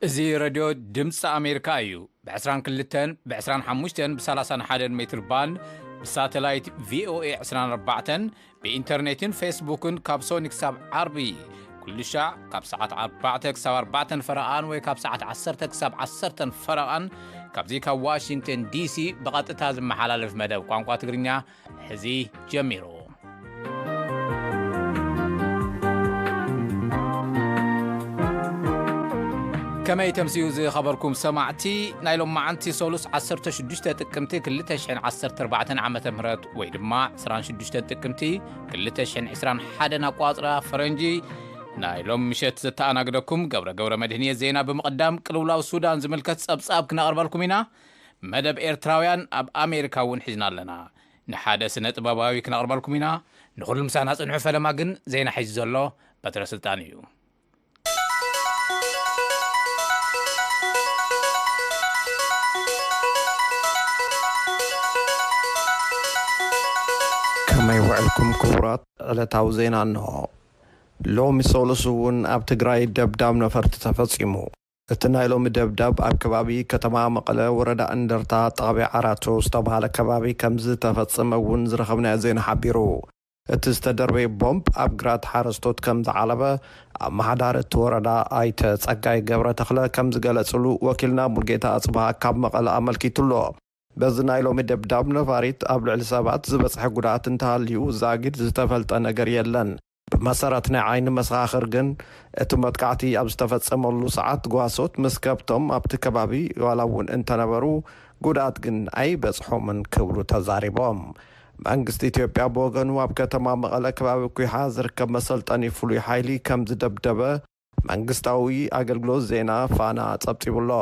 እዚ ሬድዮ ድምፂ ኣሜሪካ እዩ። ብ22፣ ብ25፣ ብ31 ሜትር ባንድ፣ ብሳተላይት ቪኦኤ 24፣ ብኢንተርኔትን ፌስቡክን ካብ ሶኒ ክሳብ ዓርቢ ኩሉ ሻዕ ካብ ሰዓት ኣርባዕተ ክሳብ ኣርባዕተን ፈረቓን ወይ ካብ ሰዓት ዓሰርተ ክሳብ ዓሰርተን ፈረቓን ካብዚ ካብ ዋሽንግተን ዲሲ ብቐጥታ ዝመሓላለፍ መደብ ቋንቋ ትግርኛ ሕዚ ጀሚሩ። ከመይ ተምስዩ ዝኸበርኩም ሰማዕቲ፣ ናይ ሎም መዓንቲ ሶሉስ ዓሰርተ ሽዱሽተ ጥቅምቲ ክልተ ሽሕን ዓሰርተ ኣርባዕተን ዓመተ ምህረት ወይ ድማ ዕስራን ሽዱሽተን ጥቅምቲ ክልተ ሽሕን ዕስራን ሓደን ኣቋጽራ ፈረንጂ ናይ ሎም ምሸት ዘተኣናግደኩም ገብረ ገብረ መድህን እየ። ዜና ብምቕዳም ቅልውላው ሱዳን ዝምልከት ጸብጻብ ክነቕርበልኩም ኢና። መደብ ኤርትራውያን ኣብ ኣሜሪካ እውን ሒዝና ኣለና። ንሓደ ስነ ጥበባዊ ክነቕርበልኩም ኢና። ንኹሉ ምሳና ጽንሑ። ፈለማ ግን ዜና ሒዙ ዘሎ በትረ ስልጣን እዩ። ከመይ ውዕልኩም ክቡራት? ዕለታዊ ዜና እንሆ። ሎሚ ሶሉስ እውን ኣብ ትግራይ ደብዳብ ነፈርቲ ተፈጺሙ። እቲ ናይ ሎሚ ደብዳብ ኣብ ከባቢ ከተማ መቐለ ወረዳ እንደርታ ጣብያ ዓራቶ ዝተባሃለ ከባቢ ከም ዝተፈጸመ እውን ዝረኸብናዮ ዜና ሓቢሩ። እቲ ዝተደርበየ ቦምብ ኣብ ግራት ሓረስቶት ከም ዝዓለበ ኣመሓዳሪ እቲ ወረዳ ኣይተ ጸጋይ ገብረ ተኽለ ከም ዝገለጽሉ ወኪልና ሙልጌታ ኣጽብሃ ካብ መቐለ ኣመልኪቱ ኣሎ። በዚ ናይ ሎሚ ደብዳብ ነፋሪት ኣብ ልዕሊ ሰባት ዝበጽሐ ጉድኣት እንተሃልዩ ዛጊድ ዝተፈልጠ ነገር የለን። ብመሰረት ናይ ዓይኒ መሰኻኽር ግን እቲ መጥቃዕቲ ኣብ ዝተፈጸመሉ ሰዓት ጓሶት ምስ ከብቶም ኣብቲ ከባቢ ዋላ እውን እንተነበሩ ጉድኣት ግን ኣይበጽሖምን ክብሉ ተዛሪቦም። መንግስቲ ኢትዮጵያ ብወገኑ ኣብ ከተማ መቐለ ከባቢ ኩሓ ዝርከብ መሰልጠኒ ፍሉይ ሓይሊ ከም ዝደብደበ መንግስታዊ ኣገልግሎት ዜና ፋና ጸብጺቡ ኣሎ።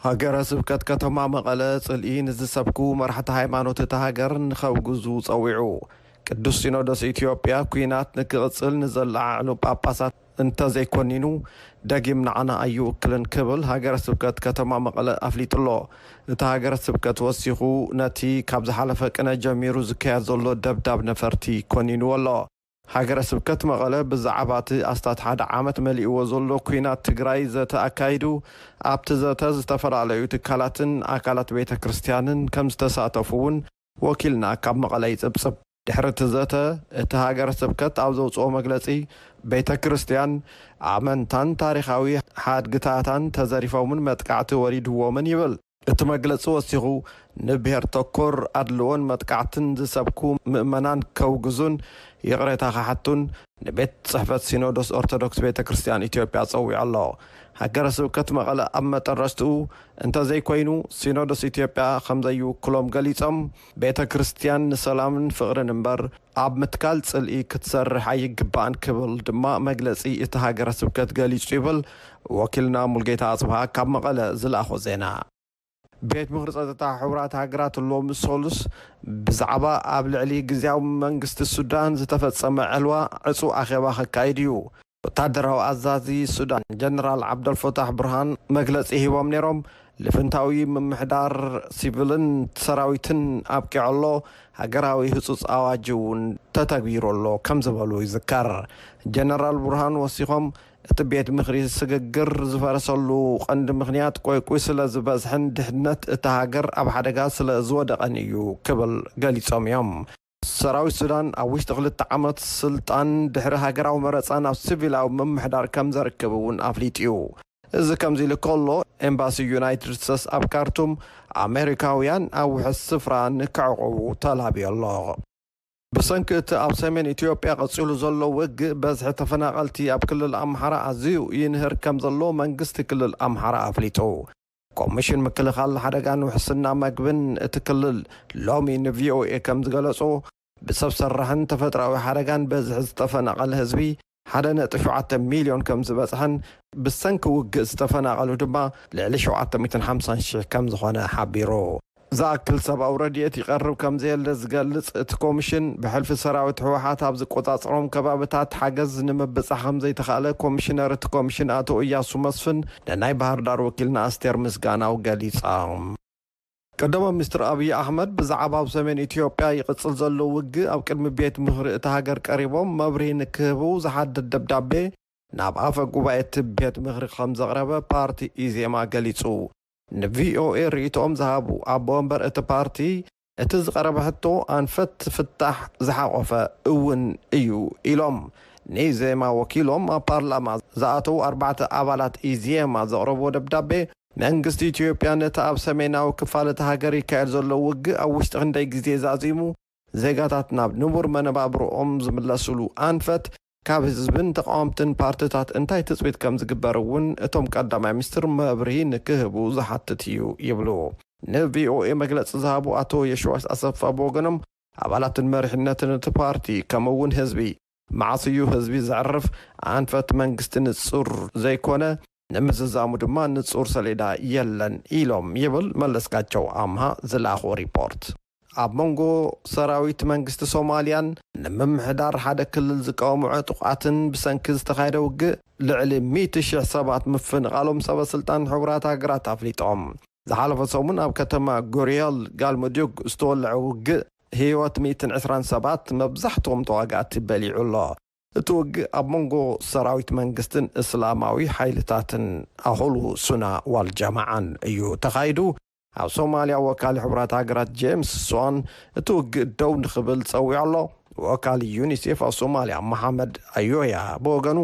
ሃገረ ስብከት ከተማ መቐለ ጽልኢ ንዝሰብኩ መራሕቲ ሃይማኖት እታ ሃገር ንኸውግዙ ጸዊዑ። ቅዱስ ሲኖዶስ ኢትዮጵያ ኲናት ንክቕጽል ንዘለዓዕሉ ጳጳሳት እንተዘይኮኒኑ ደጊም ንዓና ኣይውክልን ክብል ሃገረ ስብከት ከተማ መቐለ ኣፍሊጡ ኣሎ። እቲ ሃገረ ስብከት ወሲኹ ነቲ ካብ ዝሓለፈ ቅነ ጀሚሩ ዝካየድ ዘሎ ደብዳብ ነፈርቲ ኮኒንዎ ኣሎ። ሃገረ ስብከት መቐለ ብዛዕባ እቲ ኣስታት ሓደ ዓመት መሊእዎ ዘሎ ኲናት ትግራይ ዘተ ኣካይዱ። ኣብቲ ዘተ ዝተፈላለዩ ትካላትን ኣካላት ቤተ ክርስቲያንን ከም ዝተሳተፉ እውን ወኪልና ካብ መቐለ ይጽብጽብ። ድሕሪ እቲ ዘተ እቲ ሃገረ ስብከት ኣብ ዘውፅኦ መግለጺ ቤተ ክርስቲያን ኣመንታን ታሪኻዊ ሓድግታታን ተዘሪፎምን መጥቃዕቲ ወሪድዎምን ይብል። እቲ መግለጺ ወሲኹ ንብሔር ተኮር ኣድልዎን መጥቃዕትን ዝሰብኩ ምእመናን ከውግዙን ይቕሬታ ክሓቱን ንቤት ጽሕፈት ሲኖዶስ ኦርቶዶክስ ቤተ ክርስቲያን ኢትዮጵያ ጸዊዑ ኣሎ። ሃገረ ስብከት መቐለ ኣብ መጠረስትኡ እንተዘይኮይኑ ሲኖዶስ ኢትዮጵያ ከም ዘይውክሎም ገሊጾም ቤተ ክርስቲያን ንሰላምን ፍቕርን እምበር ኣብ ምትካል ጽልኢ ክትሰርሕ ኣይግባእን ክብል ድማ መግለጺ እቲ ሃገረ ስብከት ገሊጹ ይብል ወኪልና ሙልጌታ ኣጽብሃ ካብ መቐለ ዝለኣኾ ዜና። ቤት ምኽሪ ጸጥታ ሕቡራት ሃገራት ሎሚ ሶሉስ ብዛዕባ ኣብ ልዕሊ ግዝያዊ መንግስቲ ሱዳን ዝተፈጸመ ዕልዋ ዕጹው ኣኼባ ከካይድ እዩ። ወታደራዊ ኣዛዚ ሱዳን ጀነራል ዓብደልፈታሕ ብርሃን መግለጺ ሂቦም ነይሮም። ልፍንታዊ ምምሕዳር ሲቪልን ሰራዊትን ኣብቂዑ ኣሎ፣ ሃገራዊ ህጹጽ ኣዋጅ እውን ተተግቢሩ ኣሎ ከም ዝበሉ ይዝከር። ጀነራል ብርሃን ወሲኾም እቲ ቤት ምኽሪ ስግግር ዝፈረሰሉ ቀንዲ ምኽንያት ቆይቁይ ስለ ዝበዝሐን ድሕነት እታ ሃገር ኣብ ሓደጋ ስለ ዝወደቐን እዩ ክብል ገሊጾም እዮም። ሰራዊት ሱዳን ኣብ ውሽጢ ክልተ ዓመት ስልጣን ድሕሪ ሃገራዊ መረፃ ናብ ሲቪላዊ ምምሕዳር ከም ዘርክብ እውን ኣፍሊጡ እዩ። እዚ ከምዚ ኢሉ ከሎ ኤምባሲ ዩናይትድ ስቴትስ ኣብ ካርቱም ኣሜሪካውያን ኣብ ውሕስ ስፍራ ንክዕቑቡ ተላብዮ ኣሎ። ብሰንኪ እቲ ኣብ ሰሜን ኢትዮጵያ ቀጺሉ ዘሎ ውግእ በዝሒ ተፈናቐልቲ ኣብ ክልል ኣምሓራ ኣዝዩ ይንህር ከም ዘሎ መንግስቲ ክልል ኣምሓራ ኣፍሊጡ። ኮሚሽን ምክልኻል ሓደጋን ውሕስና መግብን እቲ ክልል ሎሚ ንቪኦኤ ከም ዝገለጾ ብሰብ ሰራሕን ተፈጥራዊ ሓደጋን በዝሒ ዝተፈናቐለ ህዝቢ ሓደ ነጥቢ ሸውዓተ ሚልዮን ከም ዝበጽሐን ብሰንኪ ውግእ ዝተፈናቐሉ ድማ ልዕሊ ሸውዓተ ሚእትን ሓምሳን ሽሕ ከም ዝኾነ ሓቢሩ። ዝኣክል ሰብኣዊ ረድኤት ይቐርብ ከም ዘየለ ዝገልጽ እቲ ኮሚሽን ብሕልፊ ሰራዊት ህወሓት ኣብ ዝቆጻጽሮም ከባብታት ሓገዝ ንምብጻሕ ከም ዘይተኻእለ ኮሚሽነር እቲ ኮሚሽን ኣቶ እያሱ መስፍን ንናይ ባህር ዳር ወኪልና ኣስቴር ምስጋናው ገሊጻ። ቀዳማይ ሚኒስትር ኣብይ ኣሕመድ ብዛዕባ ኣብ ሰሜን ኢትዮጵያ ይቕጽል ዘሎ ውግእ ኣብ ቅድሚ ቤት ምኽሪ እታ ሃገር ቀሪቦም መብርሂ ንክህቡ ዝሓትት ደብዳቤ ናብ ኣፈ ጉባኤ እቲ ቤት ምኽሪ ከም ዘቕረበ ፓርቲ ኢዜማ ገሊጹ። ንቪኦኤ ርእይቶኦም ዝሃቡ ኣቦ ወንበር እቲ ፓርቲ፣ እቲ ዝቐረበ ሕቶ ኣንፈት ፍታሕ ዝሓቖፈ እውን እዩ ኢሎም። ንኢዜማ ወኪሎም ኣብ ፓርላማ ዝኣተዉ ኣርባዕተ ኣባላት ኢዜማ ዘቕረብዎ ደብዳቤ፣ መንግስቲ ኢትዮጵያ ነቲ ኣብ ሰሜናዊ ክፋል እታ ሃገር ይካየድ ዘሎ ውግእ ኣብ ውሽጢ ክንደይ ግዜ ዛዚሙ ዜጋታት ናብ ንቡር መነባብሮኦም ዝምለስሉ ኣንፈት ካብ ህዝብን ተቃወምትን ፓርትታት እንታይ ትጽቢት ከም ዝግበር እውን እቶም ቀዳማይ ሚኒስትር መብርሂ ንክህቡ ዝሓትት እዩ ይብሉ። ንቪኦኤ መግለጺ ዝሃቡ ኣቶ የሽዋስ ኣሰፋ ብወገኖም፣ ኣባላትን መሪሕነትን እቲ ፓርቲ ከምኡ እውን ህዝቢ፣ መዓስ እዩ ህዝቢ ዘዕርፍ? ኣንፈት መንግስቲ ንጹር ዘይኮነ፣ ንምዝዛሙ ድማ ንጹር ሰሌዳ የለን ኢሎም ይብል መለስካቸው ኣምሃ ዝለኣኾ ሪፖርት። ኣብ መንጎ ሰራዊት መንግስቲ ሶማልያን ንምምሕዳር ሓደ ክልል ዝቃወሙ ዕጡቓትን ብሰንኪ ዝተኻየደ ውግእ ልዕሊ ሚእቲ ሺሕ ሰባት ምፍንቓሎም ሰበ ስልጣን ሕቡራት ሃገራት ኣፍሊጦም። ዝሓለፈ ሰሙን ኣብ ከተማ ጎሪዮል ጋልሙዱግ ዝተወልዐ ውግእ ህይወት ሚእትን ዕስራን ሰባት፣ መብዛሕትኦም ተዋጋእቲ፣ በሊዑ ኣሎ። እቲ ውግእ ኣብ መንጎ ሰራዊት መንግስትን እስላማዊ ሓይልታትን ኣህሉ ሱና ዋል ጀማዓን እዩ ተኻይዱ። ኣብ ሶማልያ ወካሊ ሕቡራት ሃገራት ጄምስ ስዋን እቲ ውግእ ደው ንኽብል ጸዊዑ ኣሎ። ወካሊ ዩኒሴፍ ኣብ ሶማልያ መሓመድ ኣዮያ ብወገኑ፣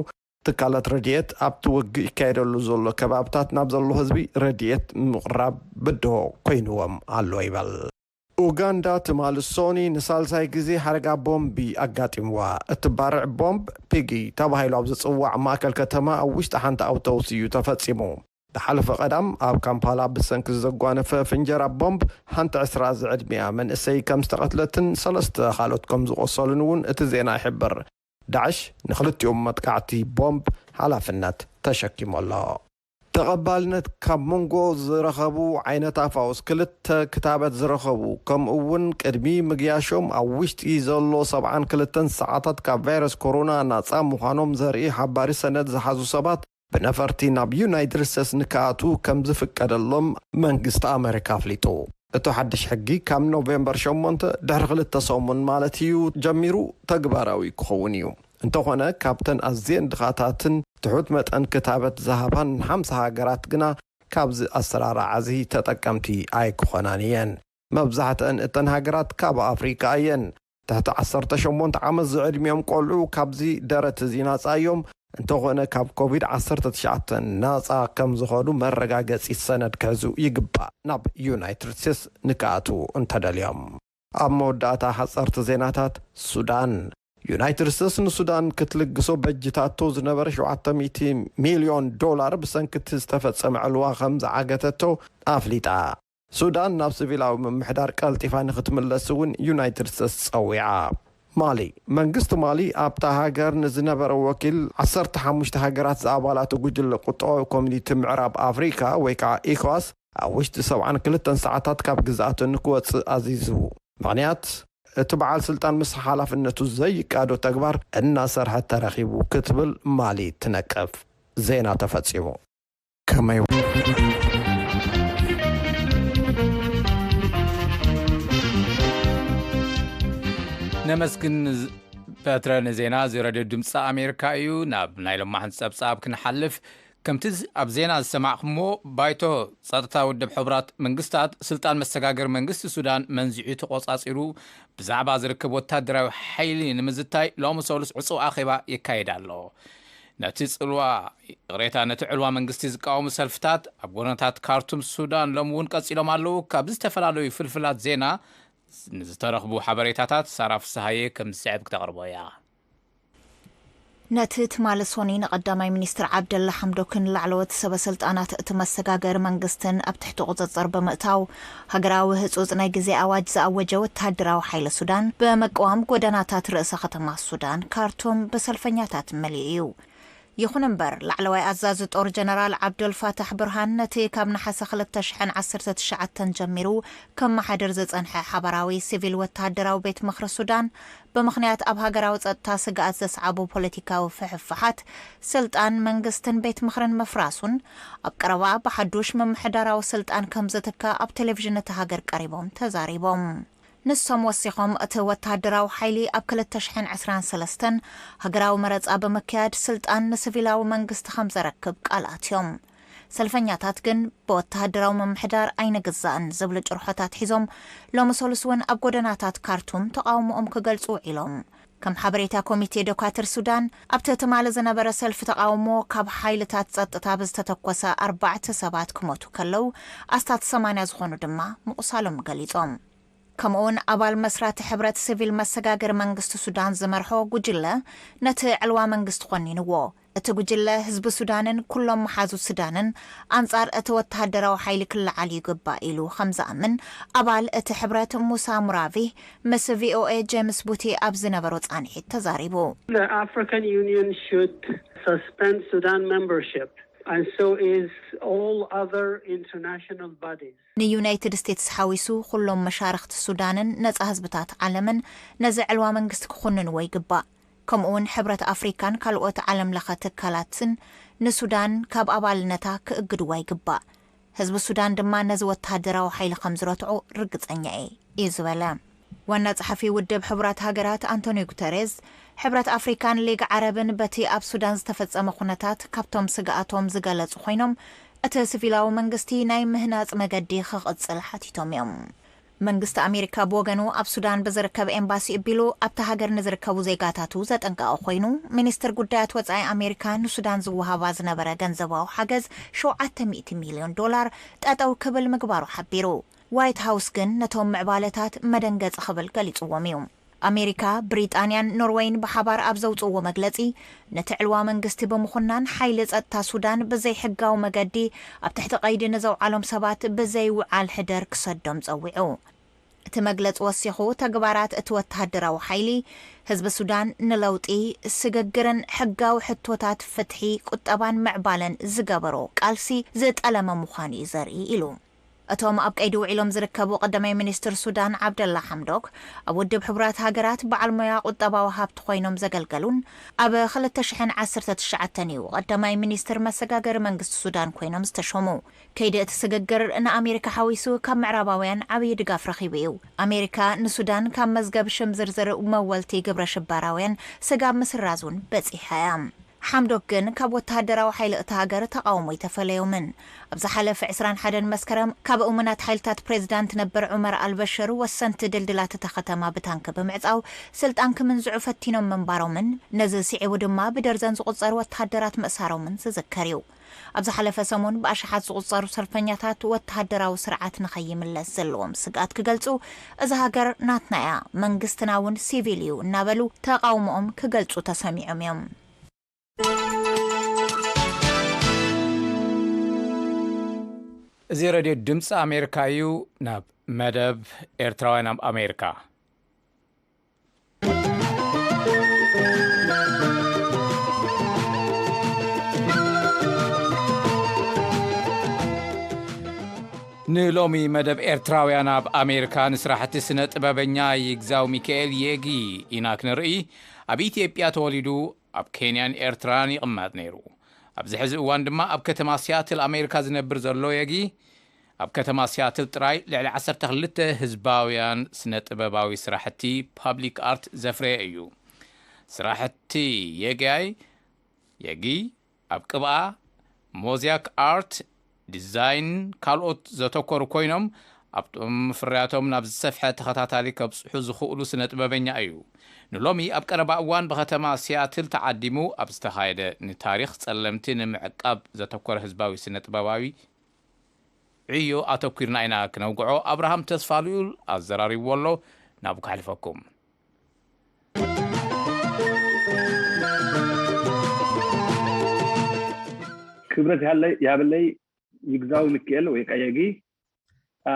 ትካላት ረድኤት ኣብቲ ውግእ ይካየደሉ ዘሎ ከባብታት ናብ ዘሎ ህዝቢ ረድኤት ምቕራብ ብድሆ ኮይንዎም ኣሎ ይበል። ኡጋንዳ ትማሊ ሶኒ ንሳልሳይ ግዜ ሓደጋ ቦምቢ ኣጋጢምዋ። እቲ ባርዕ ቦምብ ፒጊ ተባሂሉ ኣብ ዝጽዋዕ ማእከል ከተማ ኣብ ውሽጢ ሓንቲ ኣውቶቡስ እዩ ተፈጺሙ። ዝሓለፈ ቀዳም ኣብ ካምፓላ ብሰንኪ ዘጓነፈ ፍንጀራ ቦምብ ሓንቲ ዕስራ ዝዕድሚኣ መንእሰይ ከም ዝተቐትለትን ሰለስተ ካልኦት ከም ዝቖሰሉን እውን እቲ ዜና ይሕብር። ዳዕሽ ንኽልቲኦም መጥቃዕቲ ቦምብ ሓላፍነት ተሸኪሙ ኣሎ። ተቐባልነት ካብ መንጎ ዝረኸቡ ዓይነት ኣፋውስ ክልተ ክታበት ዝረኸቡ፣ ከምኡ እውን ቅድሚ ምግያሾም ኣብ ውሽጢ ዘሎ ሰብዓን ክልተን ሰዓታት ካብ ቫይረስ ኮሮና ናጻ ምዃኖም ዘርኢ ሓባሪ ሰነድ ዝሓዙ ሰባት ብነፈርቲ ናብ ዩናይትድ ስቴትስ ንክኣትዉ ከም ዝፍቀደሎም መንግስቲ ኣመሪካ ኣፍሊጡ። እቲ ሓድሽ ሕጊ ካብ ኖቬምበር ሸሞንተ ድሕሪ ክልተ ሰሙን ማለት እዩ ጀሚሩ ተግባራዊ ክኸውን እዩ። እንተኾነ ካብተን ኣዝየን ድኻታትን ትሑት መጠን ክታበት ዝሃባን ሓምሳ ሃገራት ግና ካብዚ ኣሰራርዓ እዚ ተጠቀምቲ ኣይክኾናን እየን። መብዛሕትአን እተን ሃገራት ካብ ኣፍሪቃ እየን። ትሕቲ ዓሰርተ ሸሞንተ ዓመት ዝዕድሚኦም ቆልዑ ካብዚ ደረት እዚ ናጻ እዮም። እንተኾነ ካብ ኮቪድ ዓሰርተ ትሽዓተ ናጻ ከም ዝኾኑ መረጋገጺ ሰነድ ክሕዙ ይግባእ፣ ናብ ዩናይትድ ስቴትስ ንክኣትዉ እንተደልዮም። ኣብ መወዳእታ ሓጸርቲ ዜናታት ሱዳን። ዩናይትድ ስቴትስ ንሱዳን ክትልግሶ በጅታቶ ዝነበረ ሸውዓተ ሚእቲ ሚልዮን ዶላር ብሰንኪ እቲ ዝተፈጸመ ዕልዋ ከም ዝዓገተቶ ኣፍሊጣ። ሱዳን ናብ ሲቪላዊ ምምሕዳር ቀልጢፋ ንክትምለስ እውን ዩናይትድ ስቴትስ ጸዊዓ። ማሊ። መንግስቲ ማሊ ኣብታ ሃገር ንዝነበረ ወኪል ዓሰርተ ሓሙሽተ ሃገራት ዝኣባላቱ ጉጅለ ቁጠባዊ ኮሚኒቲ ምዕራብ ኣፍሪካ ወይ ከዓ ኢኮዋስ ኣብ ውሽጢ ሰብዓን ክልተን ሰዓታት ካብ ግዝኣቱ ንክወፅእ ኣዚዙ። ምኽንያት፣ እቲ በዓል ስልጣን ምስ ሓላፍነቱ ዘይቃዶ ተግባር እናሰርሐ ተረኺቡ ክትብል ማሊ ትነቅፍ። ዜና ተፈጺሙ። ከመይ ነመስግን። በትረ ንዜና እዚ ሬድዮ ድምፂ ኣሜሪካ እዩ። ናብ ናይ ሎማሕንቲ ፀብፃብ ክንሓልፍ፣ ከምቲ ዝ-፣ ኣብ ዜና ዝሰማዕኩሞ፣ ባይቶ ጸጥታ ውድብ ሕቡራት መንግስታት ስልጣን መሰጋገሪ መንግስቲ ሱዳን መንዚዑ ተቖጻጺሩ ብዛዕባ ዝርከብ ወታደራዊ ሓይሊ ንምዝታይ ሎሚ ሰሉስ ዕጹው ኣኼባ የካይድ ኣሎ። ነቲ ጽልዋ፣ ይቕሬታ፣ ነቲ ዕልዋ መንግስቲ ዝቃወሙ ሰልፍታት ኣብ ጎደናታት ካርቱም ሱዳን ሎሚ እውን ቀጺሎም ኣለዉ። ካብ ዝተፈላለዩ ፍልፍላት ዜና ንዝተረኽቡ ሓበሬታታት ሳራ ፍስሃየ ከም ዝስዕብ ክተቕርቦ እያ። ነቲ ትማሊ ሶኒ ንቀዳማይ ሚኒስትር ዓብደላ ሓምዶክን ላዕለዎት ሰበ ስልጣናት እቲ መሰጋገሪ መንግስትን ኣብ ትሕቲ ቁጽጽር ብምእታው፣ ሃገራዊ ህጹጽ ናይ ግዜ ኣዋጅ ዝኣወጀ ወተሃደራዊ ሓይሊ ሱዳን ብምቅዋም፣ ጎደናታት ርእሰ ከተማ ሱዳን ካርቱም ብሰልፈኛታት መሊኡ እዩ። ይኹን እምበር፣ ላዕለዋይ ኣዛዚ ጦር ጀነራል ዓብዱል ፋታሕ ብርሃን ነቲ ካብ ነሓሰ ክልተ ሽሕን ዓሰርተ ትሽዓተን ጀሚሩ ከመሓድር ዝጸንሐ ሓባራዊ ሲቪል ወተሃደራዊ ቤት ምኽሪ ሱዳን፣ ብምኽንያት ኣብ ሃገራዊ ጸጥታ ስግኣት ዘስዓቡ ፖለቲካዊ ፍሕፍሓት፣ ስልጣን መንግስትን ቤት ምኽርን ምፍራሱን፣ ኣብ ቀረባ ብሓዱሽ ምምሕዳራዊ ስልጣን ከም ዝትካእ ኣብ ቴሌቪዥን እታ ሃገር ቀሪቦም ተዛሪቦም። ንሶም ወሲኾም፣ እቲ ወተሃደራዊ ሓይሊ ኣብ ክልተ ሽሕን ዕስራን ሰለስተን ሃገራዊ መረጻ ብምክያድ ስልጣን ንሲቪላዊ መንግስቲ ከም ዘረክብ ቃል ኣትዮም። ሰልፈኛታት ግን ብወተሃደራዊ ምምሕዳር ኣይንግዛእን ዝብሉ ጭርሖታት ሒዞም ሎሚ ሰሉስ እውን ኣብ ጎደናታት ካርቱም ተቓውሞኦም ክገልጹ ውዒሎም። ከም ሓበሬታ ኮሚቴ ዶካትር ሱዳን፣ ኣብቲ ትማሊ ዝነበረ ሰልፊ ተቓውሞ ካብ ሓይልታት ጸጥታ ብዝተተኮሰ ኣርባዕተ ሰባት ክሞቱ ከለዉ፣ ኣስታት ሰማንያ ዝኾኑ ድማ ምቑሳሎም ገሊጾም። ከምኡውን ኣባል መስራቲ ሕብረት ሲቪል መሰጋገሪ መንግስቲ ሱዳን ዝመርሖ ጉጅለ ነቲ ዕልዋ መንግስቲ ኮኒንዎ። እቲ ጉጅለ ህዝቢ ሱዳንን ኩሎም መሓዙት ሱዳንን ኣንጻር እቲ ወተሃደራዊ ሓይሊ ክለዓል ይግባእ ኢሉ ከም ዝኣምን ኣባል እቲ ሕብረት ሙሳ ሙራቪ ምስ ቪኦኤ ጄምስ ቡቲ ኣብ ዝነበሮ ጻንሒት ተዛሪቡ። The African Union should suspend Sudan membership, and so is all other international bodies. ንዩናይትድ ስቴትስ ሓዊሱ ኩሎም መሻርኽቲ ሱዳንን ነጻ ህዝብታት ዓለምን ነዚ ዕልዋ መንግስቲ ክኹንንዎ ይግባእ። ከምኡውን ሕብረት ኣፍሪካን ካልኦት ዓለም ለኸ ትካላትን ንሱዳን ካብ ኣባልነታ ክእግድዋ ይግባእ። ህዝቢ ሱዳን ድማ ነዚ ወተሃደራዊ ሓይሊ ከም ዝረትዖ ርግጸኛ እየ እዩ ዝበለ። ዋና ጸሓፊ ውድብ ሕቡራት ሃገራት ኣንቶኒዮ ጉተሬዝ፣ ሕብረት ኣፍሪካን ሊግ ዓረብን በቲ ኣብ ሱዳን ዝተፈጸመ ኩነታት ካብቶም ስግኣቶም ዝገለጹ ኮይኖም፣ እቲ ሲቪላዊ መንግስቲ ናይ ምህናጽ መገዲ ክቕጽል ሓቲቶም እዮም። መንግስቲ ኣሜሪካ ብወገኑ ኣብ ሱዳን ብዝርከብ ኤምባሲ እቢሉ ኣብታ ሃገር ንዝርከቡ ዜጋታቱ ዘጠንቀቐ ኮይኑ፣ ሚኒስትር ጉዳያት ወጻኢ ኣሜሪካ ንሱዳን ዝወሃባ ዝነበረ ገንዘባዊ ሓገዝ ሸውዓተ ሚእቲ ሚልዮን ዶላር ጠጠው ክብል ምግባሩ ሓቢሩ። ዋይት ሃውስ ግን ነቶም ምዕባለታት መደንገጺ ክብል ገሊጽዎም እዩ። ኣሜሪካ፣ ብሪጣንያን ኖርወይን ብሓባር ኣብ ዘውጽእዎ መግለጺ፣ ነቲ ዕልዋ መንግስቲ ብምኹናን ሓይሊ ጸጥታ ሱዳን ብዘይ ሕጋዊ መገዲ ኣብ ትሕቲ ቀይዲ ንዘውዓሎም ሰባት ብዘይ ውዓል ሕደር ክሰዶም ጸዊዑ። እቲ መግለጺ ወሲኹ፣ ተግባራት እቲ ወተሃደራዊ ሓይሊ ህዝቢ ሱዳን ንለውጢ፣ ስግግርን ሕጋዊ ሕቶታት ፍትሒ፣ ቁጠባን ምዕባለን ዝገበሮ ቃልሲ ዝጠለመ ምዃኑ እዩ ዘርኢ ኢሉ። እቶም ኣብ ቀይዲ ውዒሎም ዝርከቡ ቀዳማይ ሚኒስትር ሱዳን ዓብደላ ሓምዶክ፣ ኣብ ውድብ ሕቡራት ሃገራት በዓል ሞያ ቁጠባዊ ሃብቲ ኮይኖም ዘገልገሉን ኣብ ክልተ ሽሕን ዓሰርተ ትሽዓተን እዩ ቀዳማይ ሚኒስትር መሰጋገሪ መንግስቲ ሱዳን ኮይኖም ዝተሾሙ። ከይዲ እቲ ስግግር ንኣሜሪካ ሓዊሱ ካብ ምዕራባውያን ዓብዪ ድጋፍ ረኺቡ እዩ። ኣሜሪካ ንሱዳን ካብ መዝገብ ሽም ዝርዝር መወልቲ ግብረ ሽበራውያን ስጋብ ምስራዝ እውን በጺሓ እያ። ሓምዶክ ግን ካብ ወተሃደራዊ ሓይሊ እታ ሃገር ተቓውሞ ኣይተፈለዮምን። ኣብ ዝሓለፈ ዕስራን ሓደን መስከረም ካብ እሙናት ሓይልታት ፕሬዝዳንት ነበር ዑመር ኣልበሽር ወሰንቲ ድልድላት እታ ከተማ ብታንኪ ብምዕጻው ስልጣን ክምንዝዑ ፈቲኖም ምንባሮምን ነዚ ስዒቡ ድማ ብደርዘን ዝቑጸሩ ወተሃደራት ምእሳሮምን ዝዝከር እዩ። ኣብ ዝሓለፈ ሰሙን ብኣሽሓት ዝቑጸሩ ሰልፈኛታት ወተሃደራዊ ስርዓት ንኸይምለስ ዘለዎም ስግኣት ክገልጹ፣ እዛ ሃገር ናትና እያ፣ መንግስትና እውን ሲቪል እዩ እናበሉ ተቓውሞኦም ክገልጹ ተሰሚዖም እዮም። እዚ ሬድዮ ድምፂ ኣሜሪካ እዩ። ናብ መደብ ኤርትራውያን ኣብ ኣሜሪካ። ንሎሚ መደብ ኤርትራውያን ኣብ ኣሜሪካ ንስራሕቲ ስነ ጥበበኛ ይግዛው ሚካኤል የጊ ኢና ክንርኢ። ኣብ ኢትዮጵያ ተወሊዱ ኣብ ኬንያን ኤርትራን ይቕመጥ ነይሩ። ኣብዚ ሕዚ እዋን ድማ ኣብ ከተማ ሲያትል ኣሜሪካ ዝነብር ዘሎ የጊ፣ ኣብ ከተማ ሲያትል ጥራይ ልዕሊ ዓሰርተ ክልተ ህዝባውያን ስነ ጥበባዊ ስራሕቲ ፓብሊክ ኣርት ዘፍረየ እዩ። ስራሕቲ የጋይ የጊ ኣብ ቅብኣ፣ ሞዛይክ ኣርት፣ ዲዛይን ካልኦት ዘተኮሩ ኮይኖም ኣብቶም ፍርያቶም ናብ ዝሰፍሐ ተኸታታሊ ከብጽሑ ዝኽእሉ ስነ ጥበበኛ እዩ። ንሎሚ ኣብ ቀረባ እዋን ብከተማ ሲያትል ተዓዲሙ ኣብ ዝተኻየደ ንታሪኽ ጸለምቲ ንምዕቃብ ዘተኮረ ህዝባዊ ስነ ጥበባዊ ዕዮ ኣተኲርና ኢና ክነውግዖ ኣብርሃም ተስፋልኡል ኣዘራሪብዎ ኣሎ። ናብኡ ከሕልፈኩም። ክብረት ይሃለይ- ይሃበለይ ይግዛው ሚካኤል ወይ ቀየጊ። አ፣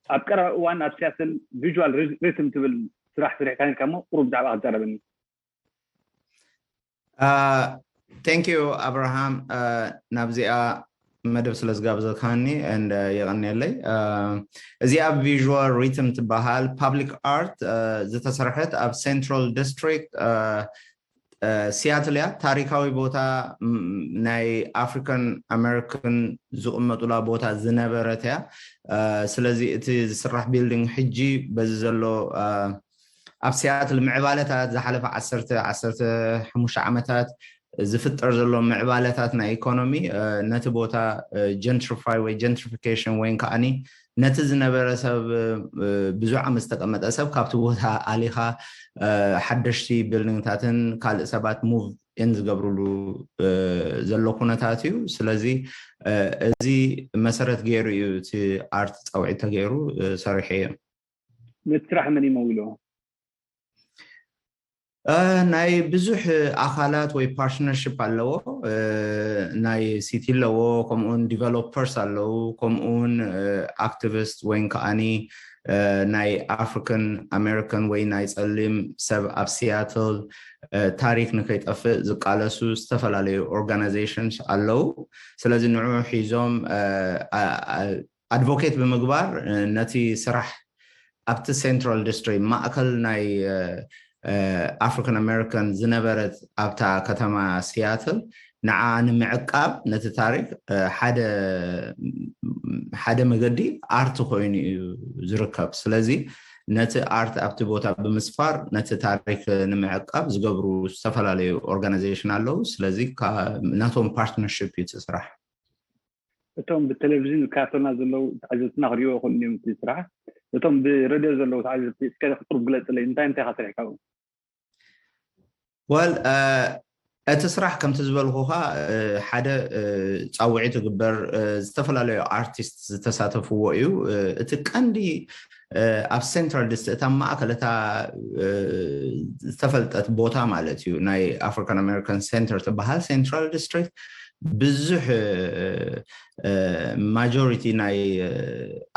ኣብ ቀረባ እዋን ኣብ ሲያትል ቪዥዋል ሪ- ሪትም ትብል ስራሕ ስሪሕካ ነርካ እሞ ቁሩብ ብዛዕባ ክትዛረበኒ። Thank you ኣብርሃም፣ ናብዚኣ መደብ ስለ ዝጋብዘካኒ and የቐንየለይ። እዚኣ ቪዥዋል ሪትም ትበሃል ፓብሊክ ኣርት ዝተሰርሐት ኣብ ሴንትራል ዲስትሪክት ሲያትል እያ። ታሪካዊ ቦታ ናይ ኣፍሪካን ኣሜሪካን ዝቕመጡላ ቦታ ዝነበረት እያ። ስለዚ እቲ ዝስራሕ ቢልዲንግ ሕጂ በዚ ዘሎ ኣብ ሲያትል ምዕባለታት ዝሓለፈ ዓሰርተ ዓሰርተ ሓሙሽተ ዓመታት ዝፍጠር ዘሎ ምዕባለታት ናይ ኢኮኖሚ ነቲ ቦታ ጀንትሪፋይ ወይ ጀንትሪፊኬሽን ወይ ከዓኒ ነቲ ዝነበረ ሰብ ብዙሕ ዓመት ዝተቀመጠ ሰብ ካብቲ ቦታ ኣሊኻ ሓደሽቲ ቢልዲንግታትን ካልእ ሰባት ሙቭ ኢን ዝገብርሉ ዘሎ ኩነታት እዩ። ስለዚ እዚ መሰረት ገይሩ እዩ እቲ ኣርት ፃውዒት ተገይሩ ሰሪሐ እየ። ነቲ ስራሕ መን ይመውሎ? ናይ ብዙሕ ኣካላት ወይ ፓርትነርሽፕ ኣለዎ። ናይ ሲቲ ኣለዎ፣ ከምኡውን ዲቨሎፐርስ ኣለዉ፣ ከምኡውን ኣክቲቪስት ወይ ከዓኒ ናይ ኣፍሪካን ኣሜሪካን ወይ ናይ ፀሊም ሰብ ኣብ ሲያትል ታሪክ ንከይጠፍእ ዝቃለሱ ዝተፈላለዩ ኦርጋናይዜሽንስ ኣለዉ። ስለዚ ንዑ ሒዞም ኣድቮኬት ብምግባር ነቲ ስራሕ ኣብቲ ሴንትራል ዲስትሪክት ማእከል ናይ ኣፍሪካን ኣሜሪካን ዝነበረት ኣብታ ከተማ ሲያትል ንዓ ንምዕቃብ ነቲ ታሪክ ሓደ መገዲ ኣርት ኮይኑ እዩ ዝርከብ። ስለዚ ነቲ ኣርት ኣብቲ ቦታ ብምስፋር ነቲ ታሪክ ንምዕቃብ ዝገብሩ ዝተፈላለዩ ኦርጋናይዜሽን ኣለዉ። ስለዚ ናቶም ፓርትነርሽፕ እዩ እቲ ስራሕ። እቶም ብቴሌቪዥን ዝከታተሉና ዘለዉ ተዓዘብትና ክሪእዎ ይኽእሉ እዮም እቲ ስራሕ። እቶም ብሬድዮ ዘለዉ ተዓዘብቲ እስከ ቁሩብ ግለፅለይ፣ እንታይ እንታይ ኢኻ ሰሪሕካ ኣብኡ? ወል እቲ ስራሕ ከምቲ ዝበልኩኻ ሓደ ፃውዒት ዝግበር ዝተፈላለዩ ኣርቲስት ዝተሳተፍዎ እዩ። እቲ ቀንዲ ኣብ ሴንትራል ዲስትሪክት እታ ማእከል እታ ዝተፈልጠት ቦታ ማለት እዩ ናይ ኣፍሪካን ኣሜሪካን ሴንተር ትበሃል ሴንትራል ዲስትሪክት ብዙሕ ማጆሪቲ ናይ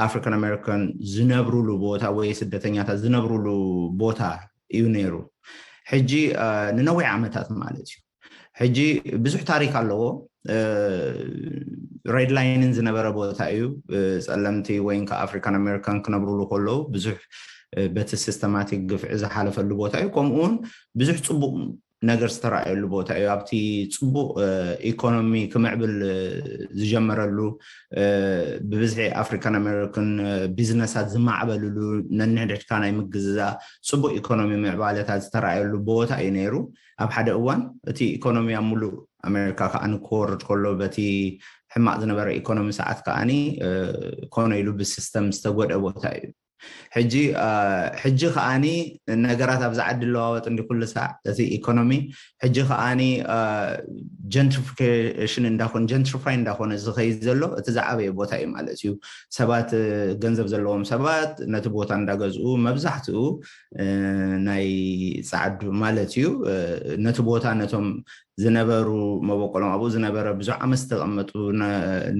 ኣፍሪካን ኣሜሪካን ዝነብሩሉ ቦታ ወይ ስደተኛታት ዝነብሩሉ ቦታ እዩ ነይሩ። ሕጂ ንነዊሕ ዓመታት ማለት እዩ። ሕጂ ብዙሕ ታሪክ ኣለዎ። ሬድ ላይንን ዝነበረ ቦታ እዩ። ፀለምቲ ወይ ከ ኣፍሪካን ኣሜሪካን ክነብሩሉ ከለዉ ብዙሕ በቲ ሲስተማቲክ ግፍዒ ዝሓለፈሉ ቦታ እዩ። ከምኡ እውን ብዙሕ ፅቡቅ ነገር ዝተረኣየሉ ቦታ እዩ። ኣብቲ ፅቡቅ ኢኮኖሚ ክምዕብል ዝጀመረሉ ብብዝሒ ኣፍሪካን ኣሜሪካን ቢዝነሳት ዝማዕበልሉ ነንሕድሕድካ ናይ ምግዝዛ ፅቡቅ ኢኮኖሚ ምዕባለታት ዝተረኣየሉ ቦታ እዩ ነይሩ። ኣብ ሓደ እዋን እቲ ኢኮኖሚ ኣብ ሙሉእ ኣሜሪካ ከዓ ንክወርድ ከሎ በቲ ሕማቅ ዝነበረ ኢኮኖሚ ሰዓት ከዓኒ ኮነ ኢሉ ብሲስተም ዝተጎድአ ቦታ እዩ። ሕጂ ሕጂ ከዓኒ ነገራት ኣብዚ ዓዲ ለዋወጥ እንዲ ኩሉ ሳዕ እቲ ኢኮኖሚ ሕጂ ከዓኒ ጀንትሪፊኬሽን እንዳኮነ ጀንትሪፋይ እንዳኮነ ዝኸይድ ዘሎ እቲ ዝዓበየ ቦታ እዩ ማለት እዩ። ሰባት ገንዘብ ዘለዎም ሰባት ነቲ ቦታ እንዳገዝኡ መብዛሕትኡ ናይ ፃዕዱ ማለት እዩ ነቲ ቦታ ነቶም ዝነበሩ መበቆሎም ኣብኡ ዝነበረ ብዙሕ ዓመት ዝተቐመጡ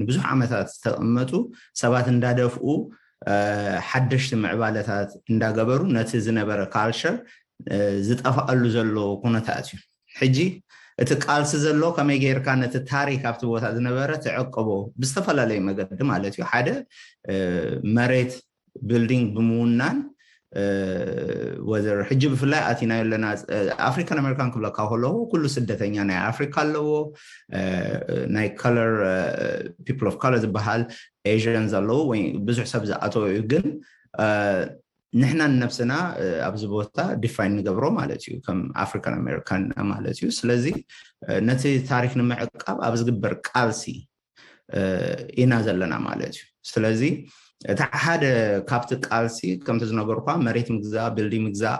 ንብዙሕ ዓመታት ዝተቐመጡ ሰባት እንዳደፍኡ ሓደሽቲ ምዕባለታት እንዳገበሩ ነቲ ዝነበረ ካልቸር ዝጠፋኣሉ ዘሎ ኩነታት እዩ። ሕጂ እቲ ቃልሲ ዘሎ ከመይ ጌርካ ነቲ ታሪክ ኣብቲ ቦታ ዝነበረ ትዕቅቦ ብዝተፈላለዩ መገዲ ማለት እዩ። ሓደ መሬት ቢልዲንግ ብምውናን ወዘር ሕጂ ብፍላይ ኣቲናዮ ኣለና። ኣፍሪካን ኣሜሪካን ክብለካ ከለኹ ኩሉ ስደተኛ ናይ ኣፍሪካ ኣለዎ፣ ናይ color people of color ዝበሃል ኤዥንስ ኣለዉ ወይ ብዙሕ ሰብ ዝኣተወ እዩ። ግን ንሕና ንነብስና ኣብዚ ቦታ ዲፋይን ንገብሮ ማለት እዩ ከም ኣፍሪካን ኣሜሪካን ማለት እዩ። ስለዚ ነቲ ታሪክ ንምዕቃብ ኣብ ዝግበር ቃልሲ ኢና ዘለና ማለት እዩ። ስለዚ እቲ ሓደ ካብቲ ቃልሲ ከምቲ ዝነገርኳ መሬት ምግዛእ፣ ቢልዲንግ ምግዛእ፣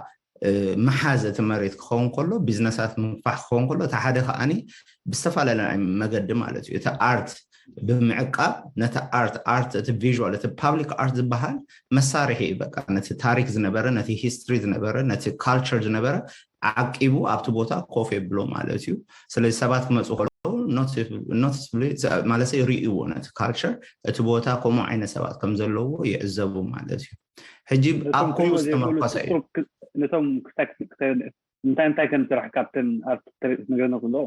ምሓዝ እቲ መሬት ክኸውን ከሎ ቢዝነሳት ምንፋሕ ክኸውን ከሎ እቲ ሓደ ከዓኒ ብዝተፈላለየ መገዲ ማለት እዩ እቲ ኣርት ብምዕቃብ ነቲ ኣርት ኣርት እቲ ቪል እቲ ፓብሊክ ኣርት ዝበሃል መሳርሒ እዩ። በቃ ነቲ ታሪክ ዝነበረ ነቲ ሂስትሪ ዝነበረ ነቲ ካልቸር ዝነበረ ዓቂቡ ኣብቲ ቦታ ኮፍ የብሎ ማለት እዩ። ስለዚ ሰባት ክመፁ ከለዉ ኖቲስብሊ ማለት ይርእይዎ ነቲ ካልቸር እቲ ቦታ ከምኡ ዓይነት ሰባት ከም ዘለዎ ይዕዘቡ ማለት እዩ። ሕጂ ኣብ ከምኡ ዝተመርኮሰ እዩ። ነቶም እንታይ እንታይ ከም ስራሕ ካብተን ኣርት ተሪእ ነግረና ከለኹ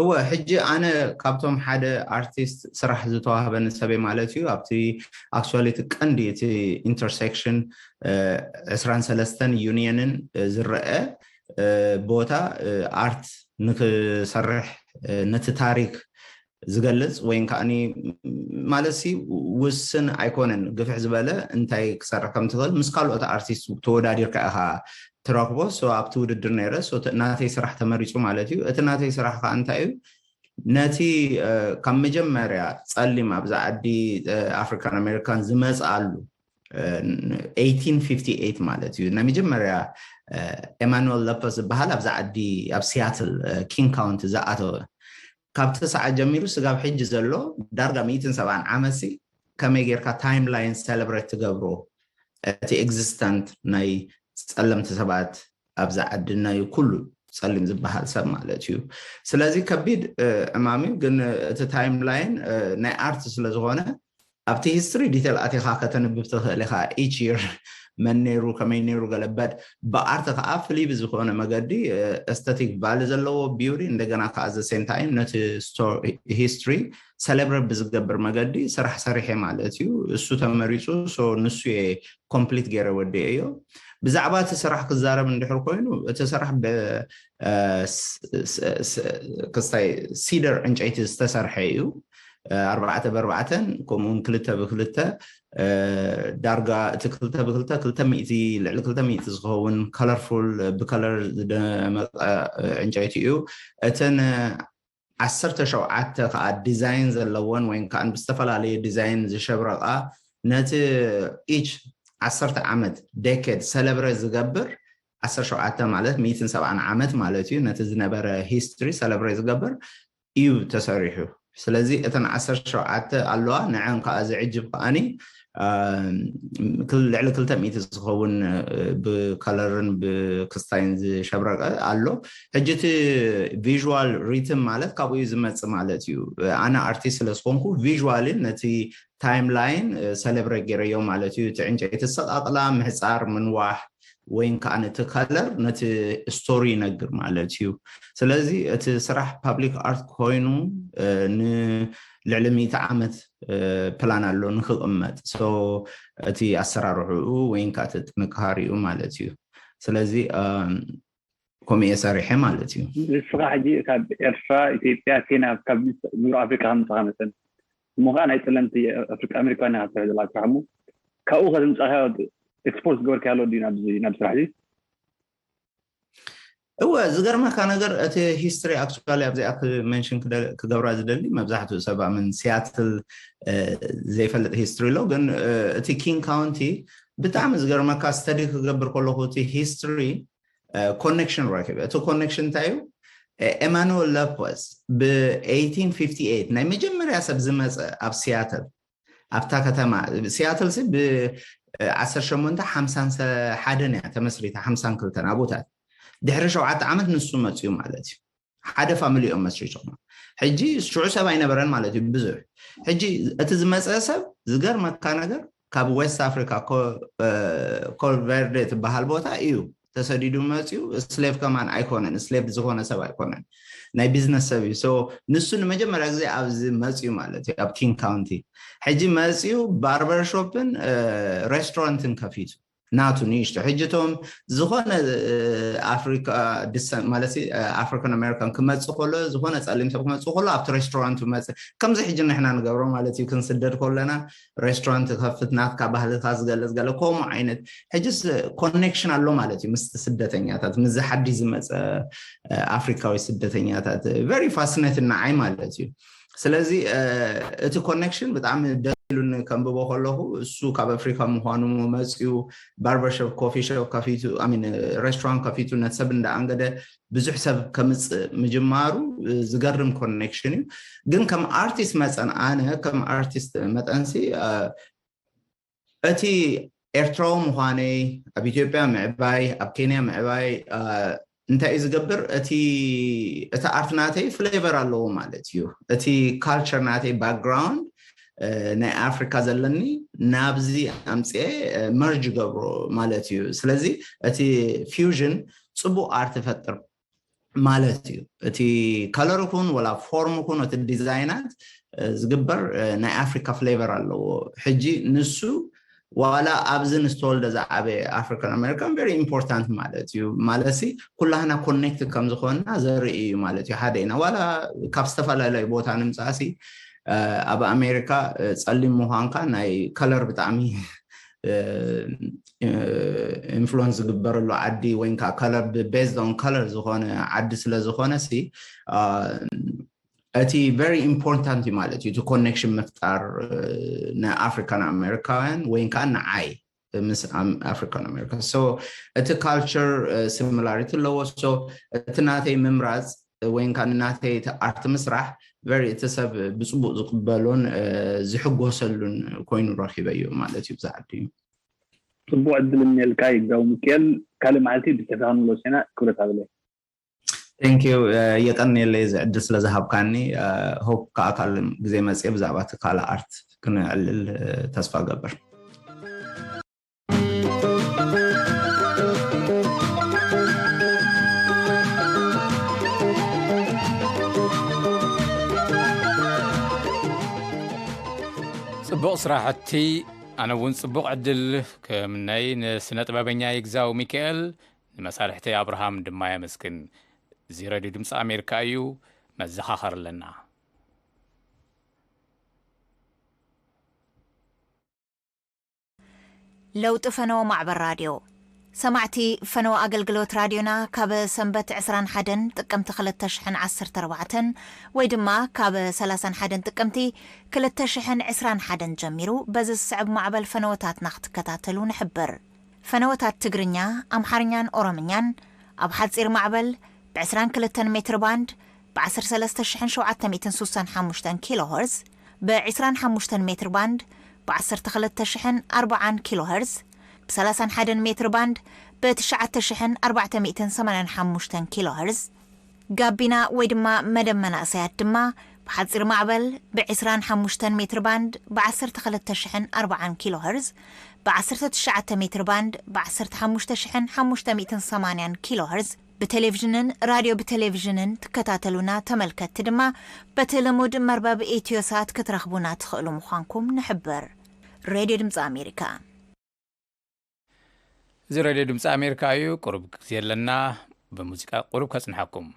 እወ ሕጂ ኣነ ካብቶም ሓደ ኣርቲስት ስራሕ ዝተዋህበኒ ሰበይ ማለት እዩ። ኣብቲ ኣክቹዋሊ እቲ ቀንዲ እቲ ኢንተርሴክሽን ዕስራን ሰለስተን ዩኒየንን ዝረአ ቦታ ኣርት ንክሰርሕ ነቲ ታሪክ ዝገልጽ ወይ ከዓኒ ማለት ሲ ውስን ኣይኮነን። ግፍሕ ዝበለ እንታይ ክሰርሕ ከም ትኽእል ምስ ካልኦት ኣርቲስት ተወዳዲርካ ኢኻ ትረክቦ። ኣብቲ ውድድር ነይረ ናተይ ስራሕ ተመሪፁ ማለት እዩ። እቲ ናተይ ስራሕ ከዓ እንታይ እዩ? ነቲ ካብ መጀመርያ ፀሊም ኣብዚ ዓዲ ኣፍሪካን ኣሜሪካን ዝመፅኣሉ ኤይቲን ፊፍቲ ኤይት ማለት እዩ። ናይ መጀመርያ ኤማኑኤል ለፐ ዝበሃል ኣብዚ ዓዲ ኣብ ሲያትል ኪንግ ካውንቲ ዝኣተወ ካብቲ ሰዓት ጀሚሩ ስጋብ ሕጂ ዘሎ ዳርጋ ሚእትን ሰብዓን ዓመት ሲ ከመይ ጌርካ ታይም ላይን ሰለብሬት ትገብሮ እቲ ኤግዚስተንት ናይ ፀለምቲ ሰባት ኣብዚ ዓዲ ናይ ኩሉ ፀሊም ዝበሃል ሰብ ማለት እዩ። ስለዚ ከቢድ ዕማም እዩ። ግን እቲ ታይም ላይን ናይ ኣርት ስለዝኾነ ኣብቲ ሂስትሪ ዲቴል ኣቲኻ ከተንብብ ትኽእል ኢኻ። ኢች ይር መን ነይሩ ከመይ ነይሩ ገለበድ ብኣርት ከዓ ፍልይ ብዝኾነ መገዲ ኤስቴቲክ ቫሊ ዘለዎ ቢውሪ እንደገና ከዓ ዘ ሴም ታይም ነቲ ሂስትሪ ሰለብሬት ብዝገብር መገዲ ስራሕ ሰሪሐ ማለት እዩ። እሱ ተመሪፁ ንሱ ኮምፕሊት ገይረ ወዲኤዮ። ብዛዕባ እቲ ስራሕ ክዛረብ እንድሕር ኮይኑ እቲ ስራሕ ክስታይ ሲደር ዕንጨይቲ ዝተሰርሐ እዩ። ኣርባዕተ ብኣርባዕተን ከምኡውን ክልተ ብክልተ ዳርጋ እቲ ክልተ ብክልተ ክልተ ሚእቲ ልዕሊ ክልተ ሚእቲ ዝኸውን ከለርፉል ብከለር ዝደመቀ ዕንጨይቲ እዩ። እተን ዓሰርተ ሸውዓተ ከዓ ዲዛይን ዘለዎን ወይ ከዓ ብዝተፈላለየ ዲዛይን ዝሸብረቃ ነቲ ኢች ዓሰርተ ዓመት ዴኬድ ሰለብሬት ዝገብር ዓሰርተ ሸውዓተ ማለት ሚእትን ሰብዓን ዓመት ማለት እዩ። ነቲ ዝነበረ ሂስትሪ ሰለብሬት ዝገብር እዩ ተሰሪሑ። ስለዚ እተን ዓሰርተ ሸውዓተ ኣለዋ ንዐን ከዓ ዝዕጅብ ከዓኒ ልዕሊ ክልተ ሚእቲ ዝኸውን ብከለርን ብክስታይን ዝሸብረቀ ኣሎ። ሕጂ እቲ ቪዥዋል ሪትም ማለት ካብኡ እዩ ዝመፅእ ማለት እዩ። ኣነ ኣርቲስት ስለዝኮንኩ ቪዥዋልን ነቲ ታይም ላይን ሰለብሬት ገይረዮ ማለት እዩ። እቲ ዕንጨይቲ ሰቃቅላ ምሕፃር ምንዋሕ ወይን ከዓ ነቲ ከለር ነቲ ስቶሪ ይነግር ማለት እዩ። ስለዚ እቲ ስራሕ ፓብሊክ ኣርት ኮይኑ ንልዕሊ ሚእቲ ዓመት ፕላን ኣሎ ንክቕመጥ እቲ ኣሰራርሕኡ ወይን ከዓ እቲ ጥንካሪኡ ማለት እዩ። ስለዚ ከምኡ እየ ሰሪሐ ማለት እዩ። ንስኻ ሕጂ ካብ ኤርትራ፣ ኢትዮጵያ፣ ኬንያ ካብ ዙር ኣፍሪካ ከምፅኻ መሰን እሞ ከዓ ናይ ፀለምቲ ኣፍሪካ ኣሜሪካውያን ካብ ትሰርሕ ዘለካ ስራሕ እሞ ካብኡ ከዝምፃእካ ኤክስፖርት ዝገበርካ ኣሎ ድዩ ናብ ስራሕ እዚ? እወ ዝገርመካ ነገር እቲ ሂስትሪ ኣክቹዋሊ ኣብዚኣ መንሽን ክገብራ ዝደሊ መብዛሕትኡ ሰብ ኣምን ሲያትል ዘይፈልጥ ሂስትሪ ኣሎ ግን እቲ ኪንግ ካውንቲ ብጣዕሚ ዝገርመካ ስተዲ ክገብር ከለኹ እቲ ሂስትሪ ኮኔክሽን ረኪበ። እቲ ኮኔክሽን እንታይ እዩ? ኤማኑኤል ለፖስ ብ ኤይቲን ፊፍቲ ኤይት ናይ መጀመርያ ሰብ ዝመፀ ኣብ ሲያትል ኣብታ ከተማ ሲያትል ሲ ብ ዓሰርተ ሸሞንተ ሓምሳን ሓደን እያ ተመስሪታ ሓምሳን ክልተን ኣብኡታት ድሕሪ ሸውዓተ ዓመት ንሱ መፅኡ ማለት እዩ። ሓደ ፋሚሊ እዮም መስሪቶም። ሕጂ ሽዑ ሰብ ኣይነበረን ማለት እዩ ብዙሕ። ሕጂ እቲ ዝመፀ ሰብ ዝገርመካ ነገር ካብ ዌስት ኣፍሪካ ኮልቨርዴ ትበሃል ቦታ እዩ ተሰዲዱ መፅኡ። ስሌቭ ከማን ኣይኮነን፣ ስሌቭ ዝኾነ ሰብ ኣይኮነን፣ ናይ ቢዝነስ ሰብ እዩ። ንሱ ንመጀመርያ ግዜ ኣብዚ መፅኡ ማለት እዩ ኣብ ኪንግ ካውንቲ። ሕጂ መፅኡ ባርበር ሾፕን ሬስቶራንትን ከፊቱ ናቱ ንእሽቶ። ሕጂ እቶም ዝኾነ ኣፍሪካ ማለት ኣፍሪካን ኣሜሪካን ክመፅእ ከሎ ዝኾነ ፀሊም ሰብ ክመፅእ ከሎ ኣብቲ ሬስቶራንት መፅእ ከምዚ ሕጂ ንሕና ንገብሮ ማለት እዩ። ክንስደድ ከለና ሬስቶራንት ከፍት ናትካ ባህልካ ዝገልፅ ገለ ከምኡ ዓይነት ሕጂስ ኮኔክሽን ኣሎ ማለት እዩ ምስቲ ስደተኛታት ምስዚ ሓዲ ዝመፀ ኣፍሪካዊ ስደተኛታት very fascinating ንዓይ ማለት እዩ። ስለዚ እቲ ኮኔክሽን ብጣዕሚ ደስ ኢሉኒ ከንብቦ ከለኹ እሱ ካብ ኣፍሪካ ምዃኑ መፅኡ ባርበርሾፕ ኮፊ ሾፕ ከፊቱ ሚን ሬስቶራንት ከፊቱ ነቲ ሰብ እንዳኣንገደ ብዙሕ ሰብ ከምፅእ ምጅማሩ ዝገርም ኮኔክሽን እዩ። ግን ከም ኣርቲስት መፀን ኣነ ከም ኣርቲስት መጠንሲ እቲ ኤርትራዊ ምዃነይ ኣብ ኢትዮጵያ ምዕባይ ኣብ ኬንያ ምዕባይ እንታይ እዩ ዝገብር? እቲ ኣርት ናተይ ፍሌቨር ኣለዎ ማለት እዩ። እቲ ካልቸር ናተይ ባክግራውንድ ናይ ኣፍሪካ ዘለኒ ናብዚ ኣምፅኤ መርጅ ገብሮ ማለት እዩ። ስለዚ እቲ ፊውዥን ፅቡቅ ኣርት ይፈጥር ማለት እዩ። እቲ ከለር ኩን ወላ ፎርም ኩን እቲ ዲዛይናት ዝግበር ናይ ኣፍሪካ ፍሌቨር ኣለዎ። ሕጂ ንሱ ዋላ ኣብዚ ንዝተወልደ ዝዓበየ ኣፍሪካን ኣሜሪካን very important ማለት እዩ። ማለት ሲ ኩላህና ኮኔክትድ ከም ዝኾንና ዘርኢ እዩ ማለት እዩ። ሓደ ኢና ዋላ ካብ ዝተፈላለዩ ቦታ ንምፃእ ሲ ኣብ ኣሜሪካ ጸሊም ምዃንካ ናይ ከለር ብጣዕሚ ኢንፍሉወንስ ዝግበረሉ ዓዲ ወይ ከዓ ከለር ቤዝድ ኦን ከለር ዝኾነ ዓዲ ስለ ዝኾነ ሲ እቲ very important እዩ ማለት እዩ። እቲ ኮኔክሽን ምፍጣር ንኣፍሪካን ኣሜሪካውያን ወይ ከዓ ንዓይ ምስ ኣፍሪካን ኣሜሪካ ሶ እቲ ካልቸር ሲሚላሪቲ ኣለዎ። ሶ እቲ ናተይ ምምራፅ ወይ ከዓ ንናተይ እቲ ኣርት ምስራሕ very እቲ ሰብ ብፅቡቅ ዝቅበሉን ዝሕጎሰሉን ኮይኑ ረኪበዮ ማለት እዩ። ብዛዕዲ እዩ ፅቡቅ ዕድል እኒኤልካ ይግዛው ሚካኤል። ካልእ መዓልቲ ብተካ ክንብሎ ሴና ክብረት ኣብለ Thank you የቀንየለይ እዚ ዕድል ስለ ዝሃብካኒ። ሆፕ ከዓ ካልእ ግዜ መፅየ ብዛዕባ እቲ ካልእ ኣርት ክንዕልል ተስፋ ገብር። ጽቡቕ ስራሕቲ። ኣነ እውን ጽቡቕ ዕድል ክምነይ ንስነ ጥበበኛ ይግዛው ሚካኤል፣ ንመሳርሕተይ ኣብርሃም ድማ የመስግን። እዚ ሬድዮ ድምፂ ኣሜሪካ እዩ። ነዘኻኸር ኣለና። ለውጢ ፈነወ ማዕበል ራድዮ። ሰማዕቲ ፈነወ ኣገልግሎት ራድዮና ካብ ሰንበት ዕስራን ሓደን ጥቅምቲ ክልተ ሽሕን ዓሰርተ ኣርባዕተን ወይ ድማ ካብ ሰላሳን ሓደን ጥቅምቲ ክልተ ሽሕን ዕስራን ሓደን ጀሚሩ በዚ ዝስዕብ ማዕበል ፈነወታትና ክትከታተሉ ንሕብር። ፈነወታት ትግርኛ፣ ኣምሓርኛን ኦሮምኛን ኣብ ሓጺር ማዕበል ብ ዕስራን ክልተን ሜትር ባንድ ብ ዓሰርተ ሰለስተ ሽሕን ሸውዓተ ሚእትን ሱሳን ሓሙሽተን ኪሎ ኸርዝ፣ ብ ዕስራን ሓሙሽተን ሜትር ባንድ ብ ዓሰርተ ክልተ ሽሕን ኣርባዓን ኪሎ ኸርዝ፣ ብ ሰላሳን ሓደን ሜትር ባንድ ብ ትሽዓተ ሽሕን ኣርባዕተ ሚእትን ሰማንያን ሓሙሽተን ኪሎ ኸርዝ፣ ጋቢና ወይ ድማ መደብ መናእሰያት ድማ ብሓጺር ማዕበል ብ ዕስራን ሓሙሽተን ሜትር ባንድ ብ ዓሰርተ ክልተ ሽሕን ኣርባዓን ኪሎ ኸርዝ፣ ብ ዓሰርተ ትሽዓተ ሜትር ባንድ ብ ዓሰርተ ሓሙሽተ ሽሕን ሓሙሽተ ሚእትን ሰማንያን ኪሎ ኸርዝ ብቴሌቪዥንን ራድዮ ብቴሌቪዥንን ትከታተሉና ተመልከትቲ ድማ በቲ ልሙድ መርበብ ኢትዮሳት ክትረኽቡና ትኽእሉ ምዃንኩም ንሕብር። ሬድዮ ድምፂ ኣሜሪካ። እዚ ሬድዮ ድምፂ ኣሜሪካ እዩ። ቁሩብ ግዜ ኣለና፣ ብሙዚቃ ቁሩብ ከጽንሐኩም።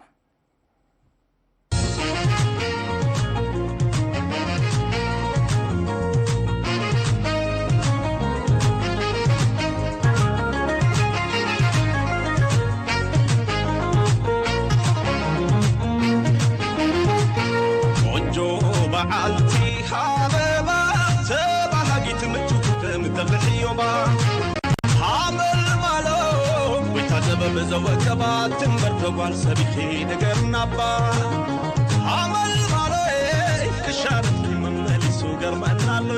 ቆንጆ በዓልቲ ኣበባ ተባሃጊት ምቹ ከም ተኽሊ ሕዮባ ሓመልማሎ ጎይታ ጥበብ ዘወቀባ ትንበር ተጓል ሰቢኺ ንገርናባ ሓመልማሎ ክሻርኪ መመሊሱ ገርመናሎ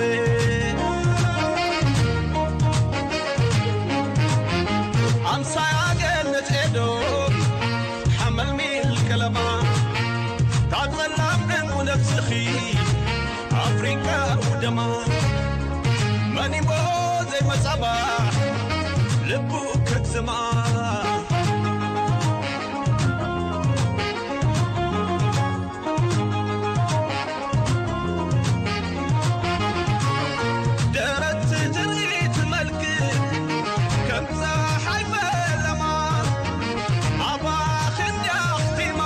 ኣምሳያ ገነት ኤዶ ሓመልሚል ቀለማ ታጸላም ዕንቁ ነብስኺ ኣፍሪቃ ውደማ መኒሞ ዘይመጻባ ልቡ ከግዝማ ደረት ትርኢት መልክ ከም ፀሓይ ፈለማ ኣባኽን ያኽቲማ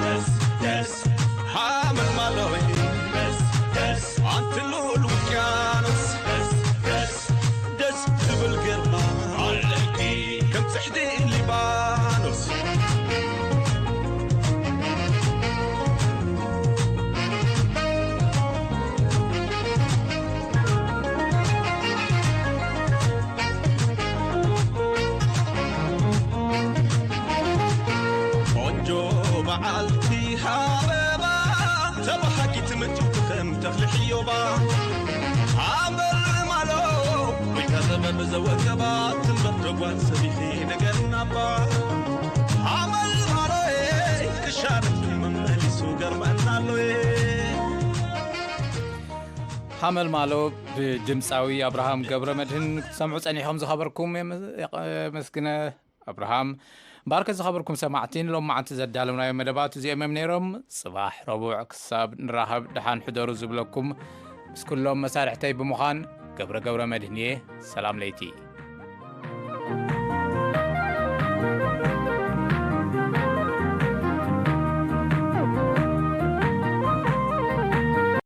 ደስ ደስ ሓመልማሎይ ደስ ደስ ኣንቲ ልኡል ውቅያኖስ ደስ ደስ ደስ ትብል ግርማ ኣለኪ ከም ጽሕዲ ሊባኖስ ቆንጆ በዓልቲ ሃበባ ተባሃጊት ምጭውቲ ከም ተኽሊ ሕዮባ ሓመልማሎ ጎይታ ጥበብ ዘወቀባ ትንበር ደጓል ሰቢኺ ንገርናባ ሓመልማሎ ክሻርኪ መመሊሱ ገርመናሎ ሓመልማሎ ብድምፃዊ ኣብርሃም ገብረ መድህን ክትሰምዑ ፀኒሖም ዝኸበርኩም የመስግነ ኣብርሃም። እምበኣርከ ዝኸበርኩም ሰማዕቲ ንሎማዓንቲ ዘዳለውናዮ መደባት እዚኦም እዮም ነይሮም። ፅባሕ ረቡዕ ክሳብ ንራኸብ ደሓን ሕደሩ ዝብለኩም ምስ ኩሎም መሳርሕተይ ብምዃን ገብረ ገብረ መድህን እየ። ሰላም ለይቲ።